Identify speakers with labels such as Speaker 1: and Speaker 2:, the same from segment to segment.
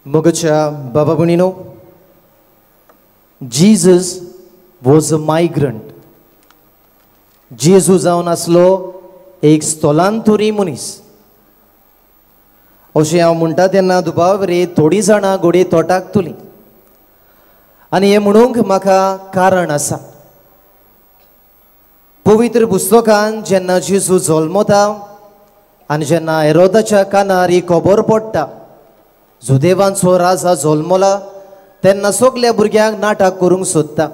Speaker 1: मोगाच्या बाबा भयणीनो, Jesus was a migrant. जेजू जावन आसलो एक स्थलांतरी मनीस. अशें हांव म्हणटा तेन्ना दुबाव रे थोडीं जाणां घोडये तोटाक तुली आनी हें म्हणूंक म्हाका कारण आसा. पवित्र पुस्तकान जेन्ना जेजू जल्मता आनी जेन्ना हेरोदाच्या कानार ही खबर पडटा जुदेवांचो राजा जल्मला तेन्ना सगल्या भुरग्यांक नाटक करूंक सोदता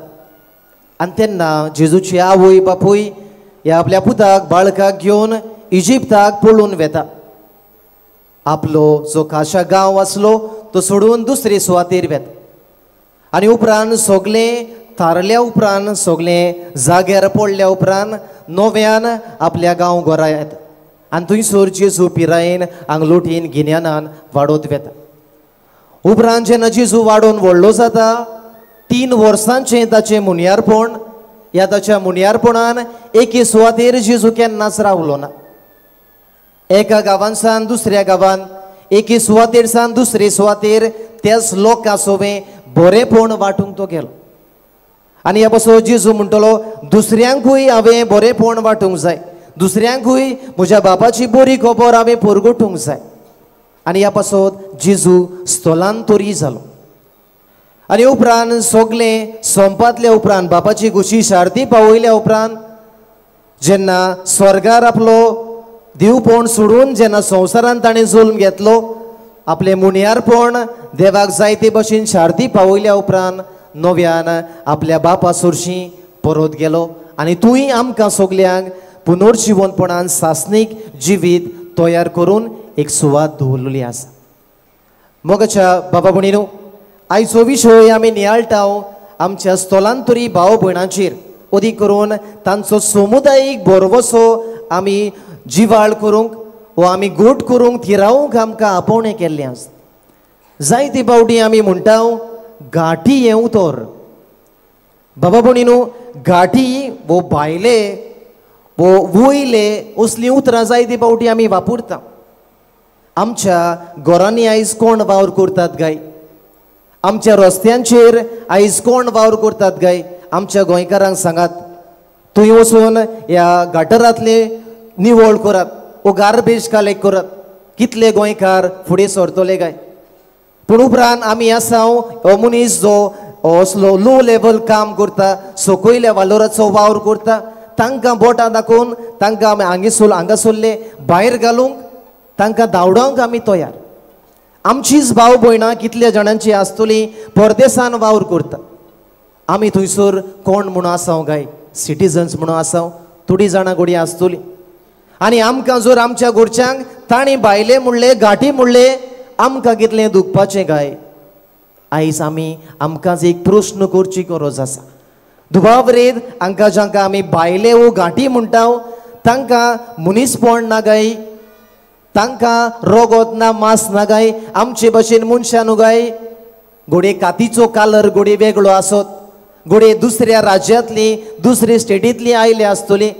Speaker 1: आनी तेन्ना जेजूची आवय बापूय ह्या आपल्या पुताक बाळकाक घेवन इजिप्ताक पळून वेता. आपलो जो खाशा गांव आसलो तो सोडून दुसरे सुवातेर वेता आनी उपरांत सगळें थारल्या उपरांत सगळें जाग्यार पडल्या उपरांत नव्यान आपल्या गांव घरा येता आनी थंयसर जेजू पिरायेन आंगलोटीन गिन्यानान वाडोत वेता. उपरांत जेन्ना जेजू वाडोवन व्हडलो जाता 3 वर्सांचें ताचें मुनियारपण. ह्या ताच्या मुनियारपणान एके सुवातेर जेजू केन्नाच रावलो ना. एका गांवांसान दुसऱ्या गांवान, एके सुवातेर सान दुसरे सुवातेर त्याच लोकां सोबें बरेंपण वांटूंक तो गेलो. आनी ह्या पासून जेजू म्हणटलो दुसऱ्यांकूय हांवें बरेंपण वांटूंक जाय, दुसऱ्यांकूय म्हज्या बापाची बरी खबर हांवें परगटूंक जाय. आनी ह्या पासत जेजू स्थलांतरी जालो. आनी उपरांत सगळें संपातल्या उपरांत बापाची गुशी शार्ती पावयल्या उपरांत जेन्ना स्वर्गार आपलो देवपण सोडून जेन्ना संवसारान ताणें जल्म घेतलो आपलें मुनियारपण देवाक जायते भशेन शार्ती पावयल्या उपरांत नव्यान आपल्या बापा सोरशी परत गेलो आनी तूंय आमकां सगल्यांक पुनर्जिवनपणान सासणीक जिवीत तयार करून एक सुवात दवरलेली आसा. मोगाच्या बाबा भयणीनो, आयचो विशय आमी नियाळटा आमच्या स्थलांतरी भाव भयणांचेर, अदीक करून तांचो समुदायीक भरवसो आमी जिवाळ करूंक वो आमी गोट करूंक थिरावंक आमकां आपोवणें केल्लें आसा. जायते फावटी आमी म्हणटा घाटी हें उतर. बाबा भयणीनो, घाटी वो भायले वो वयले असलीं उतरां जायते फावटी आमी वापरता. आमच्या घरांनी आयज कोण वावर करतात गाय? आमच्या रस्त्यांचेर आयज कोण वावर करतात गाय? आमच्या गोंयकारांक सांगात थंय वचून ह्या गटरांतले निवळ करात वो गार्बेज कलेक्ट करात. कितले गोंयकार फुडें सरतले गाय? पूण उपरांत आमी आसा हो मनीस जो असलो लो लेवल काम करता, सकयल्या वालोराचो वावर करता, तांकां बोटां दाखोवन तांकां आमी हांगासरले भायर घालूंक तांकां धांवडावंक आमी तयार. आमचीच भाव भयणां कितल्या जाणांची आसतली परदेसान वावर करता. आमी थंयसर कोण म्हणून आसाव काय? सिटीजन्स म्हणून आसाव. थोडीं जाणां घोडी आसतली आनी आमकां जर आमच्या घरच्यांक तांणी भायले म्हणले घाटी म्हणले आमकां कितलें दुखपाचें काय? आयज आमी आमकांच एक प्रश्न करची गरज आसा. दुबावरेद हांकां जांकां आमी भायले वो घाटी म्हणटा तांकां मनीसपण ना काय? तांकां रोगोत ना मांस ना काय? आमचे भशेन मनशां न्हू काय? घोडये कातीचो कालर घोडये वेगळो आसत, घोडये दुसऱ्या राज्यांतली दुसरे स्टेटींतली आयले आसतली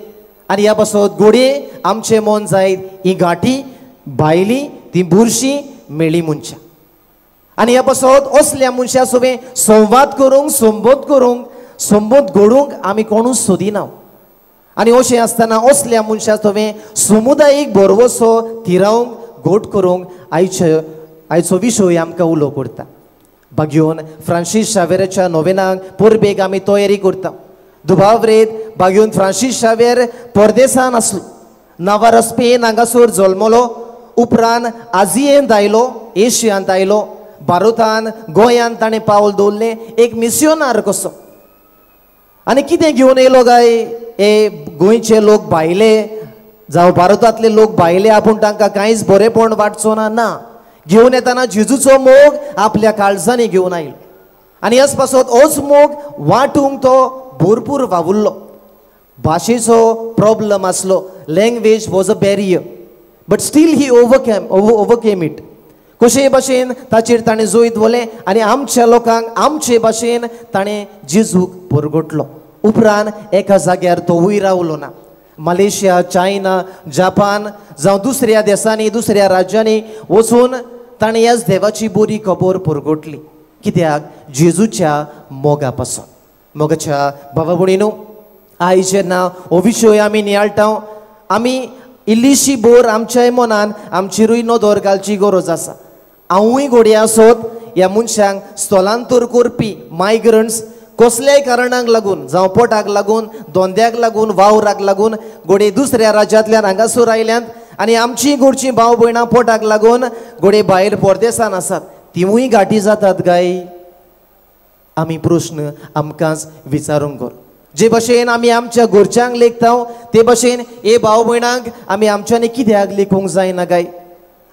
Speaker 1: आनी ह्या पासत घोडये आमचें मन जायत ही घाटी भायली ती बुरशी मेळी मनशां. आनी ह्या पासत असल्या मनशां सोबें संवाद करूंक संबोध करूंक संबोध घडोवंक आमी कोणूच सोदिना. आनी अशें आसतना असल्या मनशां तुवें समुदायीक भरवसो थिरावंक घोट करूंक आयचो विशय आमकां उलो करता. बागयोन फ्रांसीस शावेराच्या नोवेनाक परबेक आमी तयारी करता. दुबावरेत बागयोन फ्रांसीस शावेर परदेसान आसलो, नावार स्पेन हांगासर जल्मलो, उपरांत आजियेंत आयलो, एशियांत आयलो, भारतान गोंयांत ताणें पावल दवरलें एक मिसियोनार कसो. आनी कितें घेवन येयलो काय? हे गोंयचे लोक भायले जावं भारतांतले लोक भायले आपूण तांकां कांयच बरेंपण वाटचो ना. ना, घेवन येताना जेजूचो मोग आपल्या काळजांनी घेवन आयलो आनी ह्याच पासत होच मोग वांटूंक तो भरपूर वावुरलो. भाशेचो प्रॉब्लम आसलो, language was a barrier, but still he overcame it. कशेय भाशेन ताचेर ताणें जैत वलें आनी आमच्या लोकांक आमचे भाशेन ताणें जेजूक परगटलो. उपरांत एका जाग्यार तोवूय रावलो ना. मलेशिया, चायना, जापान जावं दुसऱ्या देशांनी दुसऱ्या राज्यांनी वचून ताणें ह्याच देवाची बरी खबर परगटली. कित्याक? जेजूच्या मोगा पासून. मोगाच्या बाबा भयणीनो, आयज जेन्ना हो विशय आमी नियाळटा, आमी इल्लीशी बोर आमच्याय मनान आमचेरूय नदर घालची गरज आसा. हांवूय घोडये आसत ह्या मनशांक स्थलांतर करपी मायग्रंट्स कसल्याय कारणाक लागून, जावं पोटाक लागून, धंद्याक लागून, वावराक लागून घोडये दुसऱ्या राज्यांतल्यान हांगासर आयल्यात आनी आमची घरचीं भाव भयणां पोटाक लागून घोडये भायर परदेसान आसात, तिवूय गाठी जातात काय? आमी प्रश्न आमकांच विचारूंक गरज. जे भशेन आमी आमच्या घरच्यांक लेखता ते भशेन हे भाव भयणांक आमी आमच्यांनी कित्याक लेखूंक जायना काय?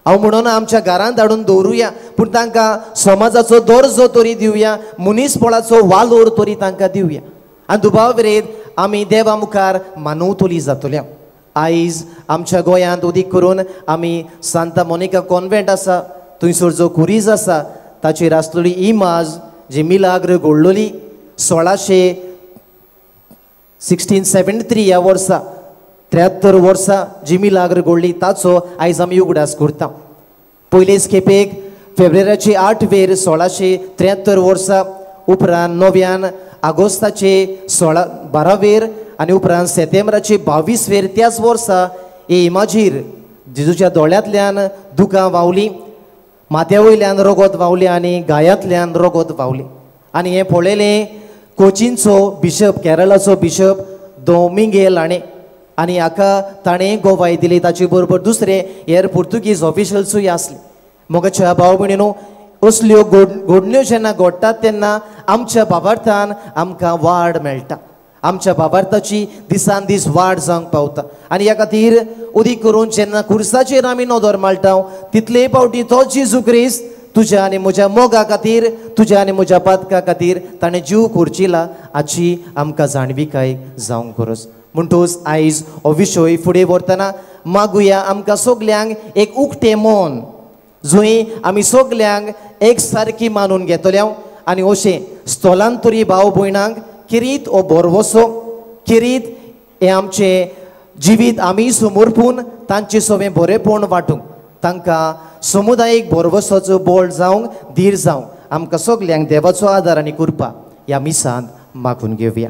Speaker 1: हांव म्हणून आमच्या घरांत धाडून दवरुया, पूण तांकां समाजाचो दर्जो तरी दिवया, मनीसपणाचो वालोर तरी तांकां दिवया आनी दुबाव विरेत आमी देवा मुखार मानवतली जातल्या. आयज आमच्या गोंयांत उदीक करून आमी सांता मोनिका कॉन्वेंट आसा, थंयसर जो कुरीज आसा ताचेर आसलेली इमाज जी मिलाग्र घडलोली 1673 ह्या वर्सा, 73 वर्सां जी मिलाग्र घडली ताचो आयज आमी उगडास करता. पयलेच खेपेक फेब्रुवारीचे 8 वेर 1673 वर्सां, उपरांत नव्यान आगोस्ताचे 12 वेर आनी उपरांत सेतेंब्राचे 22 वेर त्याच वर्सा हे इमाजीर जेजूच्या दोळ्यांतल्यान दुकां व्हांवली, माथ्या वयल्यान रगत व्हांवलें आनी गायांतल्यान रगत व्हांवलें. आनी हें पळयलें कोचीनचो बिशप, केरळाचो बिशप दोमिंगेल हाणें, आनी हाका ताणें गोवाय दिली. ताचे बरोबर दुसरे हेर पुर्तुगीज ऑफिशल्सूय आसले. मोगाच्या भाव भयणीनो, असल्यो घडण्यो जेन्ना घडटात तेन्ना आमच्या बाबार्थान आमकां वाड मेळटा, आमच्या बाबार्थाची दिसान दीस वाड जावंक पावता. आनी ह्या खातीर उदीक करून जेन्ना खुर्साचेर आमी नदर माळटा तितले फावटी तो जेजू क्रिस्त तुज्या आनी म्हज्या मोगा खातीर, तुज्या आनी म्हज्या पातका खातीर ताणें जीव खुर्चिला हाची आमकां जाणविकाय जावंक गरज. म्हणटूच आयज हो विशय फुडें व्हरतना मागुया आमकां सगल्यांक एक उक्तें मन, जंय आमी सगल्यांक एक सारकी मानून घेतले आनी अशें स्थलांतरी भाव भयणांक किरीत हो भरवसो, किरीत हें आमचें जिवीत आमी समर्पून तांचें सगळें बरेंपण वांटूंक, तांकां समुदायीक भरवसाचो बळ जावंक, धीर जावंक आमकां सगल्यांक देवाचो आदार आनी कृपा ह्या मिसांत मागून घेवया.